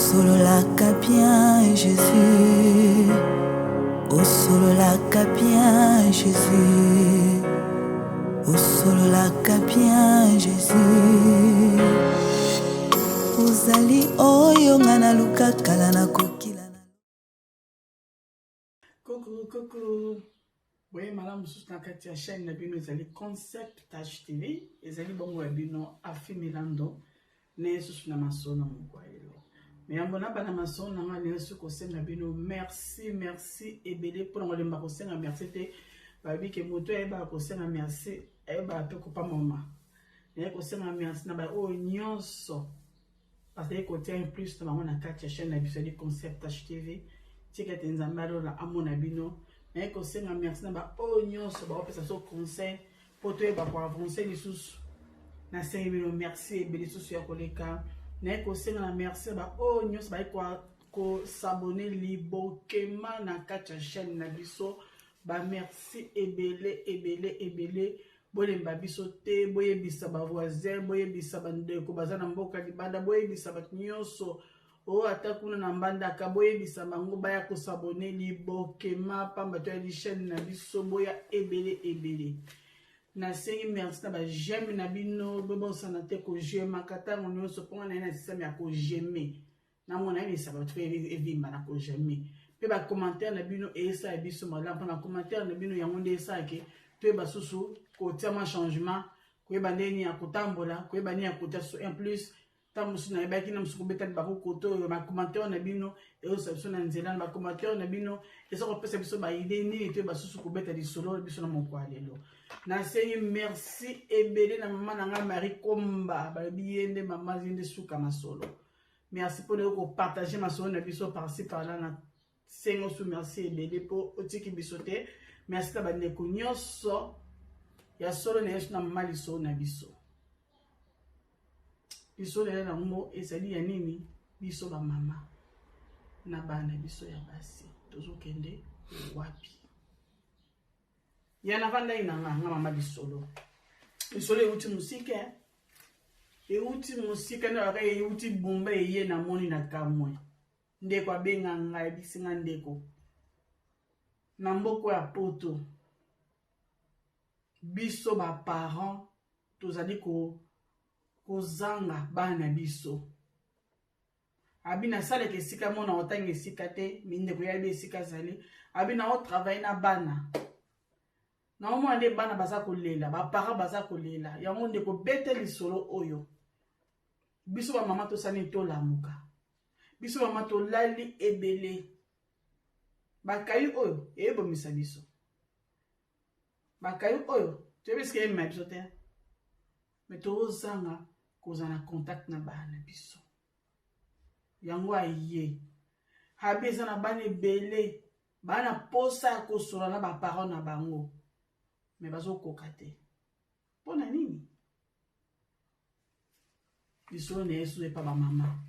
Osololaka bien Jésus, osololaka bien Jésus, osololaka bien Jésus. Ozali oyo nga naluka kala nakokila na Coucou, coucou. Boye malamu mosusu na kati ya chaîne na bino ezali Concept Touch TV, ezali bongo ya bino Afi Milando na yesusu na masolo na mokwa lelo. Me yambo na bana masolo na ngai na yesu kosenga bino merci, merci ebele mpo na kolemba kosenga merci te. Bayebi ke moto ayebaka kosenga merci, ayebaka mpe kopamama. Naye kosenga merci na baoyo nyonso bazali kotia un plus na bango na kati ya chaîne na biso ya Concept TV. Tika ete Nzambe alola amona bino. Naye kosenga merci na baoyo nyonso baopesa biso conseil mpo toyeba koavance lisusu. Nasengi bino merci ebele lisusu ya koleka. Naye kosenga na merci na baoyo nyonso baye kosabone libokema na kati ya chaîne na biso. Ba merci ebele ebele ebele. Bolemba biso te, boyebisa ba voisin, boyebisa bandeko baza na mboka libanda, boyebisa bato nyonso oyo ata kuna na Mbandaka, boyebisa bango baya kosabone libokema pamba to ya chaîne na biso, boya ebele ebele. Nasengi merci na ba j'aime na bino, bobosana te kojemaka ntango nyonso mpo nga na ye na système ya kojeme. Namona yebisa bato mpe evimba na kojeme mpe ba commentaire na bino eyesala biso malamu, mpo na commentaire na bino yango nde esalake toyeba susu kotia mwa changement, koyeba ndenge nini ya kotambola, koyeba nini ya kotia susu un plus. Ntango mosusu nayebaki na mosusu kobeta libaku koto oyo, ba commentaire na bino ezosa biso na nzela, na ba commentaire na bino eza kopesa biso ba idée nini toyeba susu kobeta lisolo biso na mokwa lelo. Nasengi merci ebele na mama na ngai Marie Komba, balobi ye nde mama, ye nde suka masolo. Merci mpo nayo kopartage masolo na biso par-ci par-là. Na sengo su merci ebele mpo otiki biso te. Merci na bandeko nyonso ya solo na Yesu na mama lisolo na biso. Lisolo na yango ezali ya nini? Biso bamama na bana biso ya basi tozokende wapi? Ya navandaki na nga nga mama lisolo. Lisolo euti mosika, euti mosika nde baka euti Bumba eye namoni na kamwe. Ndeko abenga ngai, ayebisi nga ndeko na mboko ya poto biso ba parents tozali kozanga bana biso. Abi nasalaka esika mona otanga esika te, mindeko yayebi esika azali. Abi na otravaille na bana, naomona nde bana baza kolela, ba parents baza kolela. Yango ndeko bete lisolo oyo, biso bamama tosani tolamuka, biso mama tolali ebele. Bakayi oyo eyebomisa biso, bakayi oyo toyebi esika eyemema biso te, me tozanga kozala na contact na bana na biso. Yango aye abi eza na bana ebele bana posa ya kosola na ba parents na bango, me bazokoka te. Mpo na nini? Lisolo na Yesu epa bamama.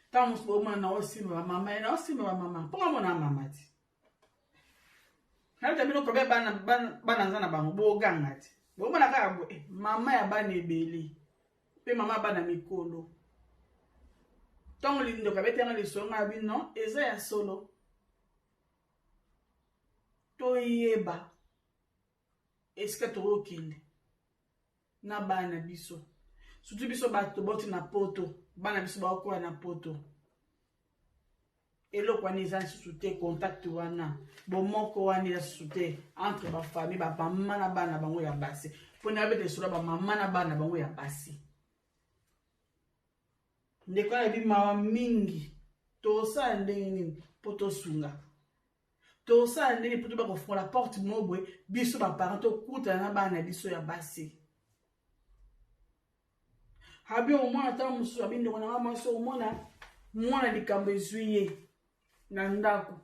Ntango mosusu bomona na osimba bamama, na osimba bamama mpo nga mona mama ti nayebisa bino kobe bana bana nza na bango boganga ti bomona kaka boye mama ya bana ebele mpe mama bana mikolo. Ntango lindoko abetanga lisolo nga bino eza ya solo, toyeba esika tokokende na bana biso, surtout biso bato boti na poto, bana biso bakokola na poto. Eloko wana eza lisusu te, contact wana bomoko wana eza lisusu te entre bafamille, bamama na bana bango ya basi. Mpona babeta lisolo ya bamama na bana bango ya basi, ndeko alobi mawa mingi. Tosala ndenge nini mpo tosunga? Tosala ndenge mpo toba kofungola porte mobwe, biso baparent tokutana na bana biso ya basi. Abi omona ntango mosusu, abi ndeko nanga mwasi, omona mwana likambo ezwi ye na ndako,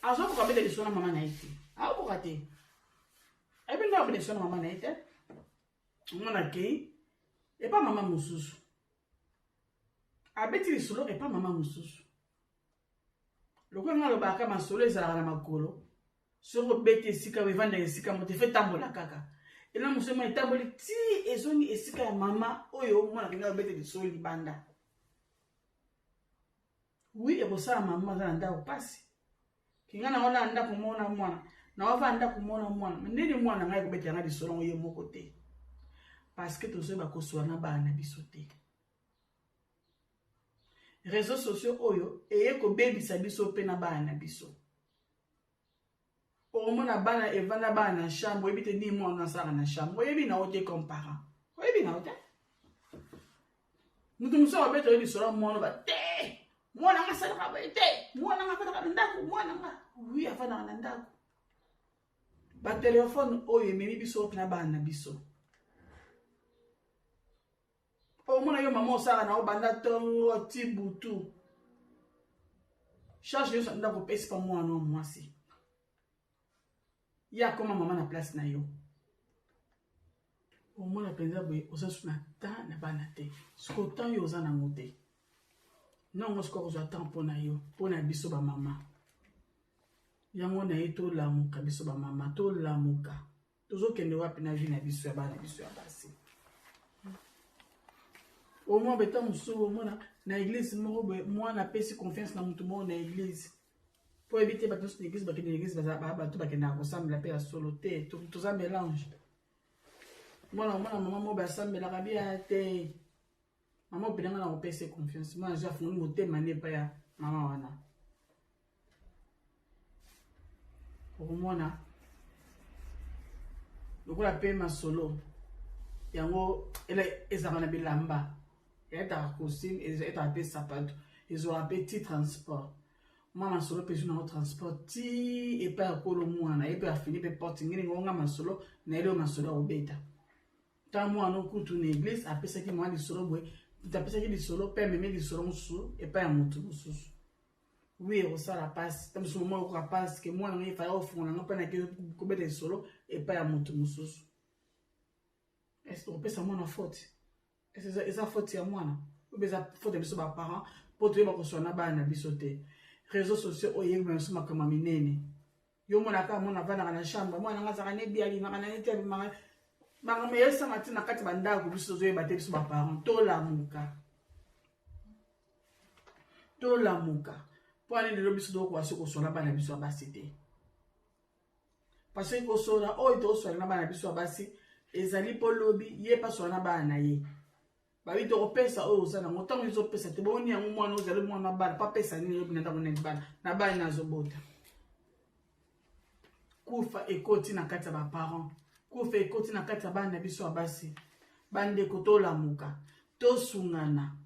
azokoka beta lisolo na mama na ye te, akokoka te, ayebi ndako beta lisolo na mama na ye te. Mwana akei epa mama mosusu, abeti lisolo epa mama mosusu. Lokola nga alobaka, masolo ezalaka na makolo, soki obeti esika evandaka esika moto efe tambola kaka. Ela mosusu ema etamboli ti ezongi esika ya mama oyo mwana akendaka kobeta lisolo libanda. Wi, ekosala mama aza na ndako mpasi. Kinga na wana ndako mona mwana na wava ndako mona mwana ndeni mwana ngai kobetela ngai lisolo yango ye moko te, parce que tozoyeba kosola na bana na biso te. Réseaux sociaux oyo eye kobebisa biso mpe na bana na biso. Okomona bana evanda bana na chambre, oyebi te nini mwana asalaka na chambre, oyebi na yo te comme parent, oyebi na yo te. Moto mosusu akobeta yo lisolo ya mwana ba te, mwana nga asalaka boye te, mwana nga afandaka na ndako, mwana nga wi afandaka na ndako. Batelefone oyo ememi biso na bana na biso. Omona yo mama osala na obanda ntongo ti butu, charge nyonso ndako opesi pa mwana wa mwasi, ye akoma mama na place na yo. Omona mpenza boye oza su na temps na bana te, siko temps yo oza nango te, nongo sikoyo kozwa temps mpo na yo, mpo na biso bamama. Yango na ye tolamuka, biso bamama tolamuka. Tozokende wapi na vie na biso ya bana biso ya basi? Omwa beta mosusu omona na eglise moko boye, mwana apesi confiance na motu moko na eglise, mpo oyebi te bato nyonso na eglise bakende na eglise, bato bakendaka kosambela mpe ya solo te, toza mélange. Mwana omona mama moko basambelaka bia te, mama opelanga na kopesa confiance, mwana azwi afungoli motema nde epai ya mama wana. Okomona lokola mpe masolo yango ezalaka na bilamba, etaka costume, etaka mpe sapato, ezwaka mpe ti transport. Mwa masolo mpe ezwi nango transport ti epai ya kolo mwana ye mpe afini mpe porte ngini ngonga masolo na ye oyo masolo ya kobeta. Ntango mwana okutu na eglise apesaki mwa lisolo boye, apesaki lisolo mpe amemi lisolo mosusu epai ya motu mosusu. Wi, ekosala mpasi ta mosusu mama okoka mpasi ke mwana ngai efaya ofungola nga mpe nake kobeta lisolo epai ya motu mosusu. Est okopesa mwana faute? Eza faute ya mwana obe eza faute ya biso baparent mpo toyeba koswana na bana na biso te? Réseau sociaux oyo eyebima biso makambo ya minene. Yo mona kaka mwana avandaka na chambre, mwana nga azalaka nebi, abimaka na ye te, abimaka makambo eyesanga ti na kati bandako, biso tozoyeba te. Biso baparent tolamuka, tolamuka. Mpo ani lelo biso tokokoka so koswana bana biso ya basi te? Parce que koswana oyo tokoswana na bana biso ya basi ezali mpo lobi ye mpe aswana na bana na ye. Babi tokopesa oyo oza nango, ntango ezopesa te boni yango mwana ozali mwana bana mpo apesa nini lobi na ndako nani bana na bana nazobota. Kufa ekoti na kati ya baparent, kufa ekoti na kati ya bana na biso ya basi. Bandeko, tolamuka, tosungana.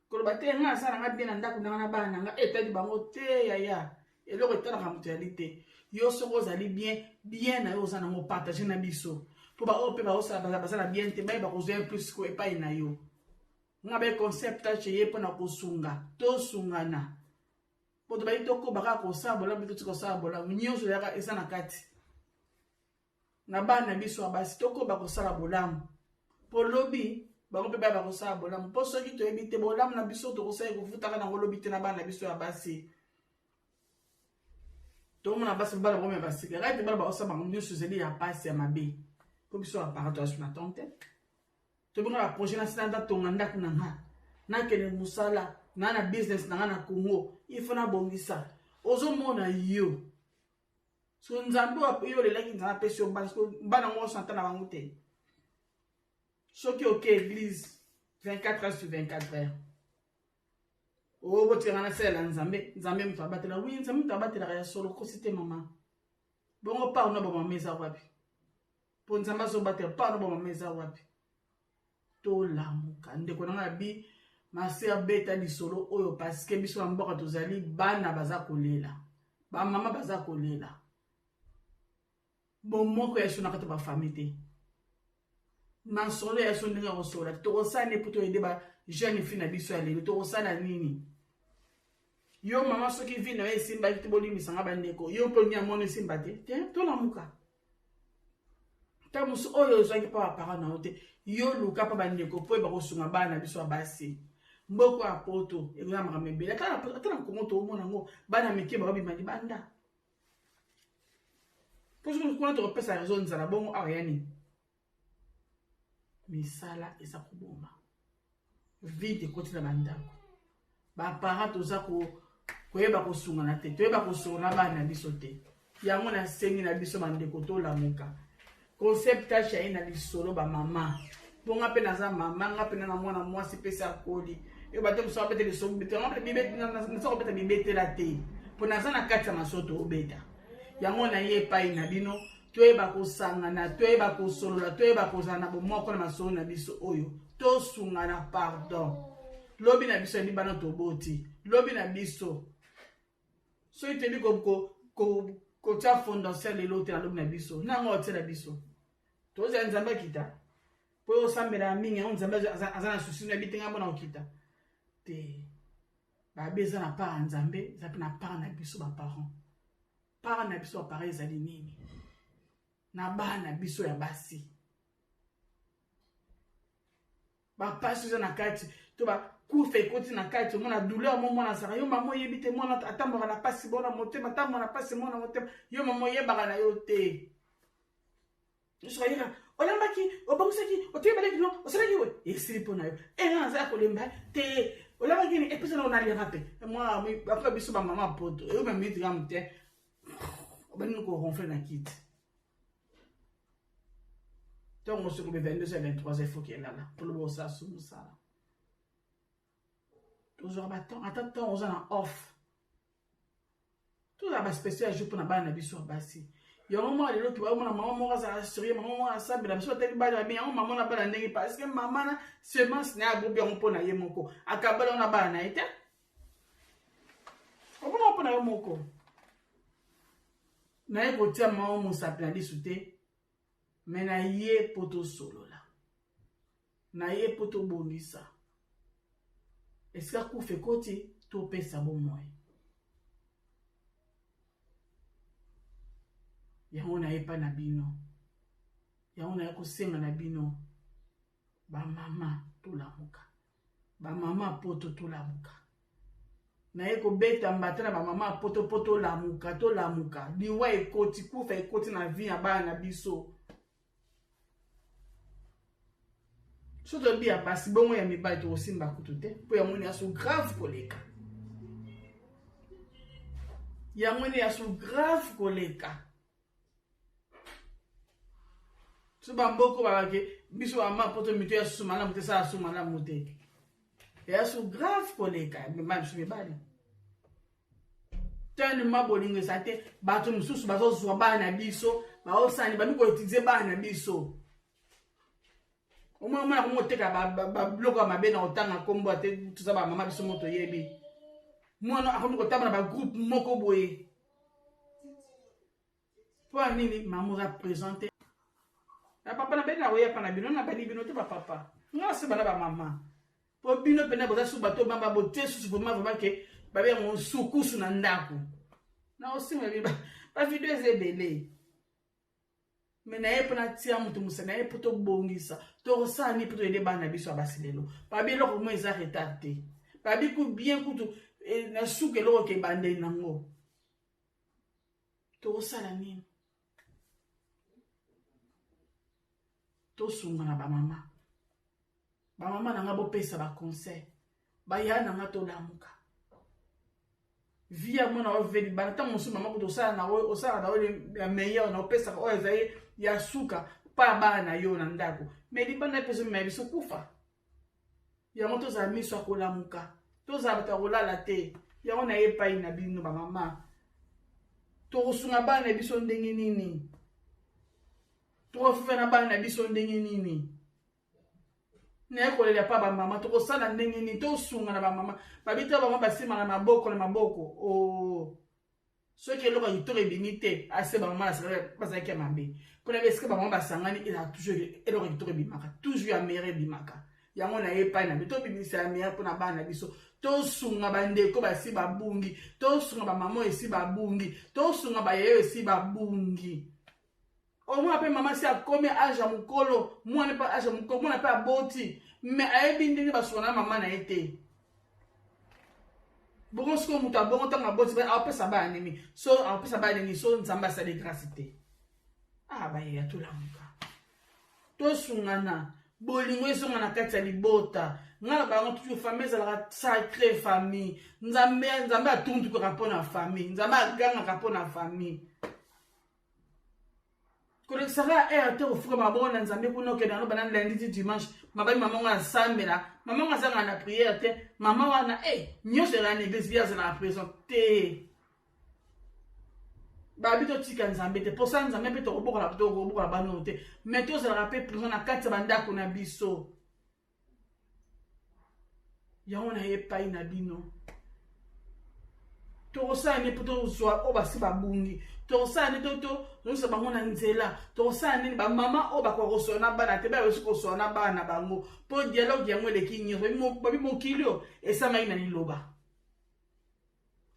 Koloba te nga nasala nga bien na ndako nanga na bana na nga etali bango te. Yaya, eloko etalaka moto yali te. Yo soki ozali bien, bien na yo oza nango, partage na biso, mpo baoyo mpe baosala baza na bien te, bayeba kozwa un plus ko epai na yo. Nga be concept ache ye mpona kosunga, tosungana mpo tobali tokoba kaka kosala bolamu, totika kosala bolamu nyonso yaka eza na kati na bana na biso ya basi. Tokoba kosala bolamu mpo lobi bango mpe baya bakosala bolamu, mpo soki toyebi te bolamu na biso tokosala ekofutaka nango lobi te na bana na biso ya basi. Tomona basi bana bango ya basigarete, bana bakosala bango nyonso ezali ya pasi ya mabe, mpo biso baparent toasu na temps te. Tobenga baprojet na sina, ndatonga ndako na nga, nakende mosala na na business na nga na Congo, il faut nabongisa. Ozomona yo so Nzambe yo olelaki, Nzambe apesi yo bana, bana ngo osanta na bango te. Soki oke église 24 heures sur 24 heures, oyo botikanga nasalela Nzambe, Nzambe moto abatela. Wi, Nzambe moto abatelaka ya solo, kosi te mama. Bongo part na bamama eza wapi? Mpo Nzambe azobatela, part na bamama eza wapi? Tolamuka, ndeko na ngai abi mase abeta lisolo oyo, parce que biso na mboka tozali, bana baza kolela, bamama baza kolela, bomoko ya so na kati ya bafamille te, masolo ya so ndenge ya kosola. Tokosala nini mpo toyede ba jeune fille na biso ya lelo? Tokosala nini? Yo mama, soki vie na yo esimbaki te, bolimbisanga bandeko, yo mpo ngi amoni esimba te te. Tolamuka. Ntango mosusu oyo ozwaki mpo baparent na yo te, yo luka mpo bandeko mpo oyeba kosunga bana na biso ya basi. Mboko ya poto ekoya makambo ebele, ata na Kongo toomona yango, bana mike bakobima libanda. Mpo soki kuna tokopesa raison nzala, bongo awa ya nini? Misala eza koboma, vide ekoti na bandako, baparent toza koyeba kosungana te, toyeba kosolola na bana na biso te. Yango nasengi na biso bandeko, tolamuka. Concept H aye na lisolo bamama, mpo nga mpe naza mama, nga mpe na mwana mwasi mpe se akoli yo bato mosusu abeta lisolo, naza kobeta bibetela te, mpo naza na kati ya masolo toobeta yango. Na ye epai na bino, toyeba kosangana, toyeba kosolola, toyeba kozala na bomoko na masolo na biso oyo, tosungana. Pardon, lobi na biso ya bana toboti, lobi na biso, soki toyebi kotia fondation lelo te na lobi na biso, nango otiela biso tozala Nzambe akita mpo oyo osambela mingi yango. Nzambe aza na susi na bitenga mpona kokita te. Babe eza na part ya Nzambe, eza mpe na part na biso baparent. Part na biso baparent ezali nini na bana biso ya basi? Bapasi eza na kati to bakufa ekoti na kati, omona douleur mo mwana azalaka. Yo mama oyebi te, mwana atambwaka na pasi bona motema, atambwaka na pasi mona motema. Yo mama oyebaka na yo te. Nyonso ayeka, olambaki, obongisaki, otoyebalaki, no osalaki we esili mpo na yo. Enga naza ya kolemba te. Olambaki nini? Epesa na onaliaka mpe mwa bakoka. Biso bamama poto eyo bamiti kamu te, obandi koronfle na kiti ntongo soki obe 22 h 23 h, faut elala mpoloba osala su mosala. Tozwaka batemps, ata ntango oza na off, tozala baspécial jour mpona bana na biso ya basi. Yango mwa lelo tobaomona mama moko azala sérieux, mama moko asambela. Biso batali bana babi yango mama na bana ndenge, parce que mama na semence na ye abobi yango mpo na ye moko, akabala yango na bana na ye te. Obongo mpo na yo moko, naye kotia mama mosapi na lisu te, me na ye mpo tosolola, na ye mpo tobongisa esika kufa ekoti, topesa bomoi. Yango nayepa na bino, yango naye kosenga na bino bamama, tolamuka. Bamama poto, tolamuka. Naye kobeta mbata na bamama poto mpo tolamuka, tolamuka. Liwa ekoti, kufa ekoti na vie ya bana na biso. So toyebi ya basi, bongo ya mibali tokosimba kutu te, mpo yango ni ya so grave koleka, yango ni ya so grave koleka. So bamboko babake biso bamama poto, mito ya susu malamu te, sala su malamu te, ya so grave koleka mema biso mibali. Tellement bolingo eza te. Bato mosusu bazozwa bana na biso, baosani bami koutiliser bana na biso. Omona mwana komo oteka babiloko ya mabe na kotanga nkombo te, toza bamama, biso mo toyebi. Mwana akomi kotamba na bagroupe moko boye, mpo ya nini mama oza présente? Bapapa, na beni na koya pa na bino, na bani bino te. Bapapa, nga se bana bamama, mpo bino mpena boza susu bato bamba botie susu vraiment vraiment ke babengo sukusu na ndako na osimba. Bavideo eza ebele, me naye mpo natia moto mosala, naye mpo tobongisa. Tokosala nini mpo toyede bana na biso ya basi lelo? Babi eloko mo eza retard te, babi ku bien kutu na suka eloko ke ebandeli nango. Tokosala nini? Tosunga na bamama. Bamama na nga, bopesa baconseil baya na nga, tolamuka. Vie ya mwana oyo ve libanda, ntango mosusu mama kutu osala na oyo, osala na oyo ya meilleur na opesaka oyo ezali ya suka mpa ya bana na yo na ndako, mais libanda mpe ezomema biso kufa. Yango tozala miso ya kolamuka, tozala bato ya kolala te. Yango na ye epai na bino bamama, tokosunga bana na biso ndenge nini? Tokofifa na bana na biso ndenge nini? Naye kolela pa bamama, tokosala ndenge nini? Tosunga na bamama. Babita bamama basima na maboko na maboko oh. Soki eloko ya kitoko ebimi te, ase bamama bazalaki ya mabe. Mpona esika bamama basangani, ezala toujours eloko ya kitoko ebimaka, toujours ya meilleur ebimaka. Yango na ye epai na biso, tobimisa ya meilleur mpona bana na biso. Tosunga bandeko basi babungi, tosunga bamama oyo esi babungi, tosunga bayeyo esi babungi. Omona mpe mama si akomi age ya mokolo, mwana mpe age ya mokolo, mwana mpe aboti, mais ayebi ndenge basuka na mama na ye te. Bongo sikoyo moto abongo, ntango aboti, apesa bana nini? So apesa bana nini? So Nzambe asali grâce te. Ah, bayeya tolamuka, tosungana, bolingo ezonga na kati ya libota. Ngai na bango toujours, famille ezalaka sacré famille. Nzambe, Nzambe atuntukaka mpo na famille, Nzambe agangaka mpo na famille. Kolekisaka ya aire te, kofuka maboko na Nzambe kuna, okende yango bana lundi ti dimanche, mabali mama ngo asambela, mama ngo azangaka na prière te, mama wana e nyonso ezala na église, ye azalaka présent te. Babi totika Nzambe te, mposa Nzambe mpe tokobokola bano te, mais tozalaka mpe présent na kati ya bandako na biso. Yango na ye epai na bino, tokosala nini mpo tozwa oyo basi babungi? Tokosala nini tozongisa bango na nzela? Tokosala nini bamama oyo bakoka kosola na bana te, bayosi kosola na bana na bango, mpo dialogue yango eleki nyonso? Babi mokili oyo esamaki na liloba.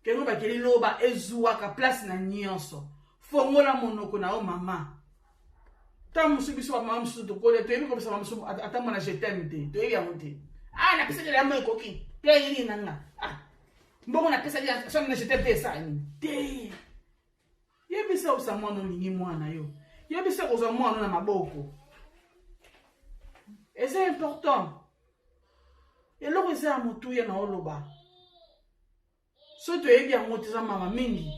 Kengo bakeli loba ezwaka place na nyonso. Fongola monoko na yo, mama. Ntango mosusu biso bamama mosusu tokolia, toyebi kopesa mama mosusu ata mwana je t'aime te, toyebi yango te. Ah, napesaki yango ekoki te, nini na nga? Ah, mbongo napesaki soki na je t'aime te, esala nini te? Yebisa osa mwana olingi mwana yo, yebisa kozwa mwana na maboko, eza important. Eloko eza ya motuya na oloba, so toyebi yango te, eza mawa mingi.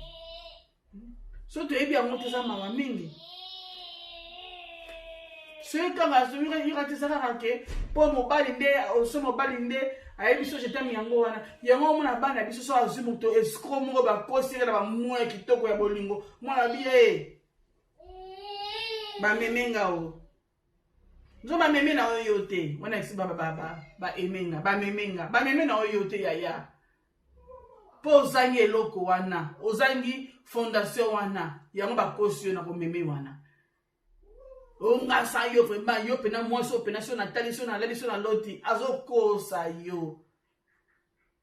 So toyebi yango te, eza mawa mingi. Soki kaka yoka te, eza kaka ke mpo mobali nde, so mobali nde ayebi so je t'aime, yango wana. Yango omona bana biso, so azwi moto escroc moko, bakosi na bamwa ya kitoko ya bolingo, mwana bi ye bamemenga o nzo bameme na oyo te wana esi baemenga, bamemenga, bameme na oyo te, yaya, mpo ozangi eloko wana, ozangi fondation wana. Yango bakosi yo na komeme wana. Ongasa yo vraiment, yo mpena mwasi oyo mpena so natali, so nalali, so naloti, azokosa yo.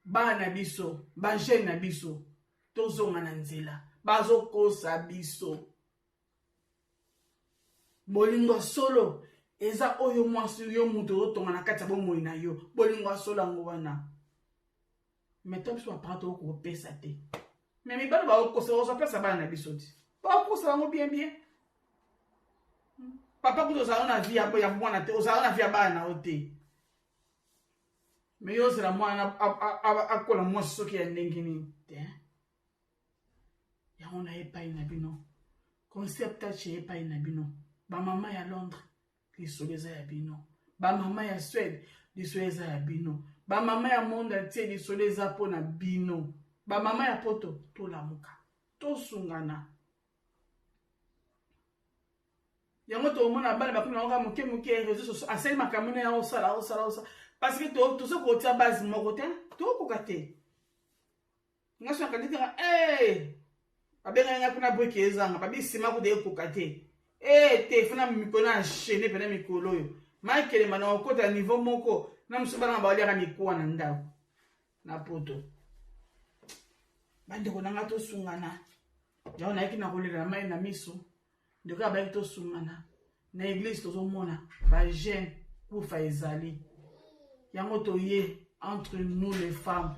Bana na biso, bajeune na biso, tozonga na nzela. Bazokosa biso. Bolingo ya solo eza oyo mwasi yo moto ozotonga na kati ya bomoi na yo. Bolingo ya solo yango wana. Mais to biso baparent tokokopesa te, mais mibali bakokosa, ozopesa bana na biso ti bakokosa bango bien bien. Papa kuta ozala na vie ya mwana te, ozala na vie ya bana na yo te, mais yo ozela mwana akola mwasi soki ya ndenge nini te. Yango na epai na bino, Concept Touch epai na bino. Bamama ya Londres, lisolo eza ya bino. Bamama ya Suède, lisolo eza ya bino. Bamama ya monde entier, lisolo eza mpona bino. Bamama ya Poto, tolamuka, tosungana. Yango tomona bana bakomi nango kaka moke moke, réseau sociaux, asali makambo na ya osala, osala, osala, parce que toza kotia base moko te, tokokoka te. Nga so nakandi tanga, babengaki nga mpona brike ezanga, babi nsima kuta ekoka te. E te, fona mikolo na enchaîne mpena mikolo oyo makelema na okota niveau moko na mosusu. Bana baliaka mikuwa na ndako na Poto. Bandeko na nga, tosungana. Yango nayaki na kolela na mai na miso. Ndeko abayaki, tosungana. Na église tozomona bajeune kufa ezali. Yango toye entre nous les femmes,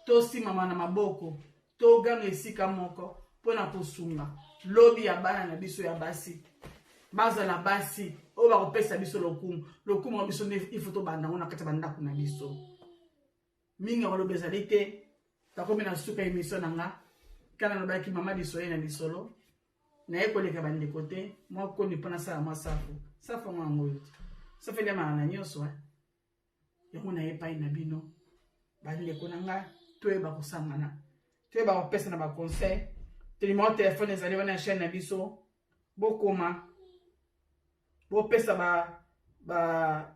tosimama na maboko, toganga esika moko mpona kosunga lobi ya bana na biso ya basi, bazala basi oyo bakopesa biso lokumu. Lokumu ya biso nde ifo tobanda yango na kati ya bandako na biso. Mingi ya koloba ezali te, takomi na suka émission na nga. Kana nalobaki mama lisoye na lisolo naye koleka bandeko te, mwa koni mpo nasala mwa safu. Safu yango, yango oyo te, safu eliamaka na nyonso. Yango na epai na bino, bandeko na nga, toyeba kosangana, toyeba kopesa na baconseil. Te numéro téléphone ezali wana ya chaîne na biso. Bokoma, bopesa ba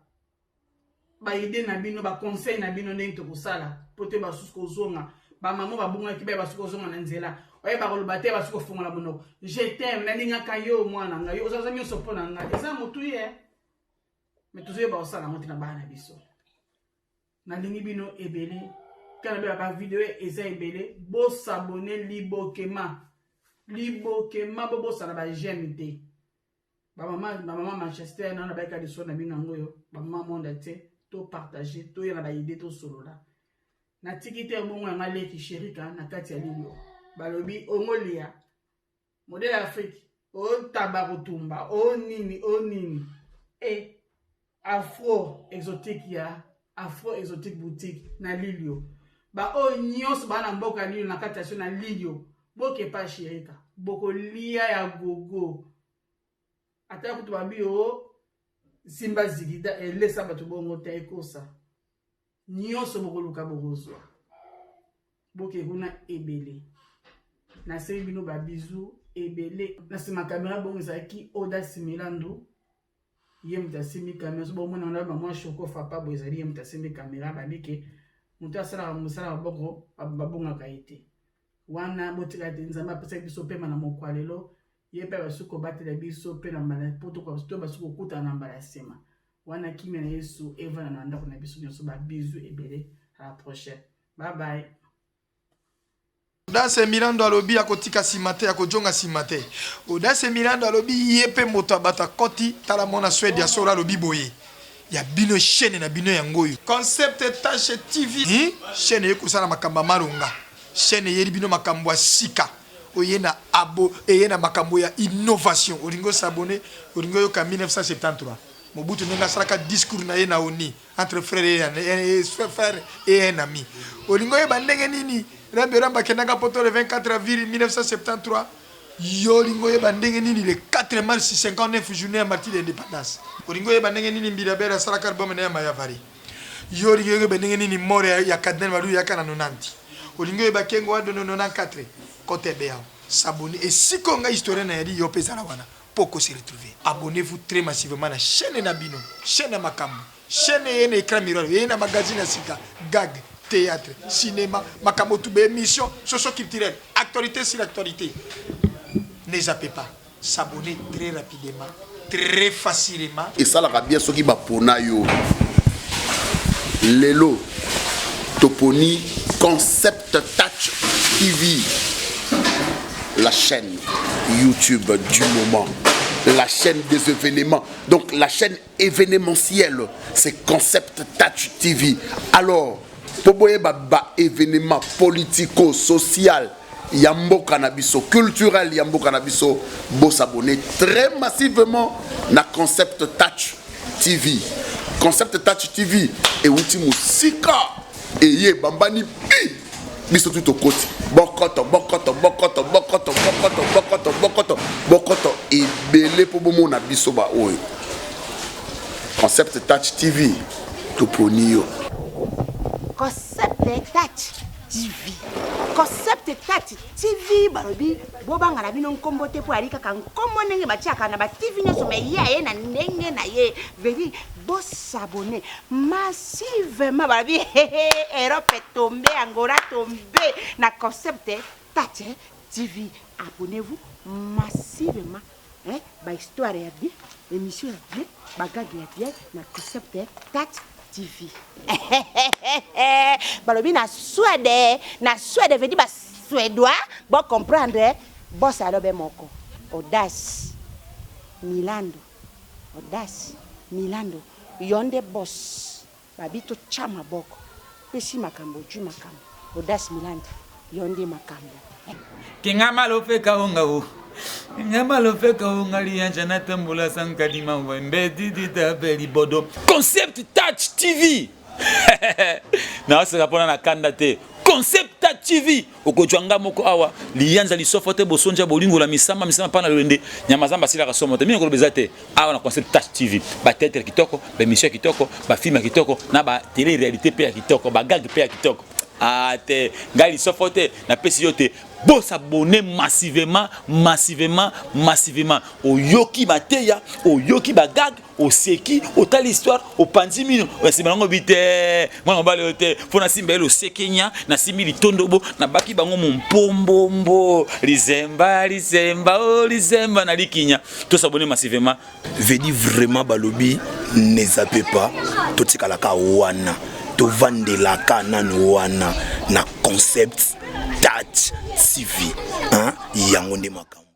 baidées na bino, baconseil na bino, ndenge tokosala mpo te basusu kozonga. Bamama babungaki, baye basuki kozonga na nzela, oyeba koloba te, basuki kofongola monoko. Je t'aime, nalingaka yo, mwana ngai, yo ozaza nyonso mpo na ngai. Eza motu ye, mais tozoyeba kosala yango te na bana na biso. Nalingi bino ebele. Kana beba bavideo eza ebele, bos'abonner libokema libokema, bobosana baj'aime te. Bamama Manchester nana bayeka liso na bino yango oyo. Bamama monde te, topartage, toya na baidées, tosolola. Natiki te bongo yanga leki sherika na kati ya lilio, balobi ongolia modèle ya Afrique. O taba kotumba, o nini, o nini. E Afro exotique ya Afro exotique boutique na Lilio. Ba oyo nyonso ba na mboka Lilio na kati ya so na Lilio. Boke pa Shirika. Bokolia ya gogo. Ata kutu babi o simba zigida elesa bato bongo te ekosa. Nyonso bokoluka bokozwa. Boke kuna ebele. Naseli bino ba bisous ebele. Na sima kamera bongo ezalaki Oda Similandu. Ye moto asimbi kamera. So bomona wana ba mwa shoko fapa boye ezali ye moto asimbi kamera babike moto asalaka mosala maboko babongaka ye te. Wana botika te Nzambe apesaki biso pema na mokwa lelo. Ye mpe abasuki kobatela biso mpe na mbala po to basuki kokutana na mbala nsima. Wana kimia na Yesu evanda na ndako na biso nyonso. Ba bisous ebele. À la prochaine. Bye bye. Audace Milando alobi akotika sima te, akojonga sima te. Audace Milando alobi ye pe moto ya bato akoti, tala mwana Suède ya solo alobi boye. Ya bino chaîne na bino yango oyo. Concept Tache TV, hmm? Chaîne eye kosala makambo ya malonga. Chaîne eyeli bino makambo ya sika. Oye na abo, eye na makambo ya innovation. Olingi osabonner, olingi oyoka 1973. Mobutu ndenge asalaka discours na ye na ONU entre frère et frère et un ami. Olingi oyeba ndenge nini Rambe Rambe akendaka poto le 24 avril 1973. Yo olingi oyeba ndenge nini le 4 mars 59 journée ya martyr d'indépendance. Olingi oyeba ndenge nini Mbilia Bel asalaka album na ye ya Mayavari. Yo olingi oyeba ndenge nini mort ya Cardinal Malu eyaka na 90. Olingi oyeba Kengo Ado na 94. Kota ebe awa. S'abonner esika oyo ngai historien nayali yo mpe ezala wana. Po ko se retrouver. Abonnez-vous très massivement na chaîne na bino, chaîne ya makambo, chaîne eye na écran miroir, eye na magazine ya sika, gag, théâtre, cinéma, makambo tout, ba émission socio-culturelle, actualité sur actualité. Ne zappez pas, s'abonner très rapidement, très facilement. Esalaka bien soki bapona yo lelo toponi Concept Touch TV, la chaîne YouTube du moment, la chaîne des événements, donc la chaîne événementielle, c'est Concept Touch TV. Alors, po boyeba ba événement politico social ya mboka na biso, culturel ya mboka na biso, bo s'abonner très massivement na Concept Touch TV. Concept Touch TV euti mosika eye bambani bi biso tu tokoti bokoto bokoto bokoto bokoto bokoto bokoto bokoto bokoto ebele po bomona biso ba oyo Concept Touch TV toponi yo. Concept Touch TV. Concept Touch TV balobi bobanga na bino nkombo te mpo ayali kaka nkombo ndenge batiaka na ba TV nyonso me ye aye na ndenge na ye vedi bosabone massivement balobi Europe tombe Angola tombe na Concept Touch TV abonnez-vous massivement hein, ba histoire ya bien émission ya bien ba gag ya bien na Concept Touch TV balobi na Suède na Suède veut dire ba suédois bo comprendre boss alobe moko audace Milando audace Milando yo nde boss babi totya maboko pesi makambo ojui makambo audace Milando yo nde makambo. Kinga malofe kaonga o Kinga malofe kaonga lianja na tambola sankadima wembe didita belibodo Concept Touch TV naoseka mpona na kanda te Concept Touch TV okozwa nga moko awa liyanza lisofo te bosonja bolingo la misama misama pana lolende nyama zamba asilaka somo te mingi koloba eza te awa na Concept Touch TV ba théâtre kitoko ba émission ya kitoko ba film ya kitoko na ba télé réalité mpe ya kitoko ba gag mpe ya kitoko ah te ngai lisofo te napesi yo te bosabone massivement massivement massivement oyoki mateya oyoki bagag oseki otali histoire opanzi mino nsima nango bi te mwana mobali oyo te mpo nasimba ye losekenya nasimbi litondobo nabaki bango mompombombo lizemba lizemba o oh, lizemba na likinya tosabone massivement vedi vraiment balobi ne zappe pas totikalaka wana tovandelaka nanu wana na concept tat tv hein? Yango nde makambo.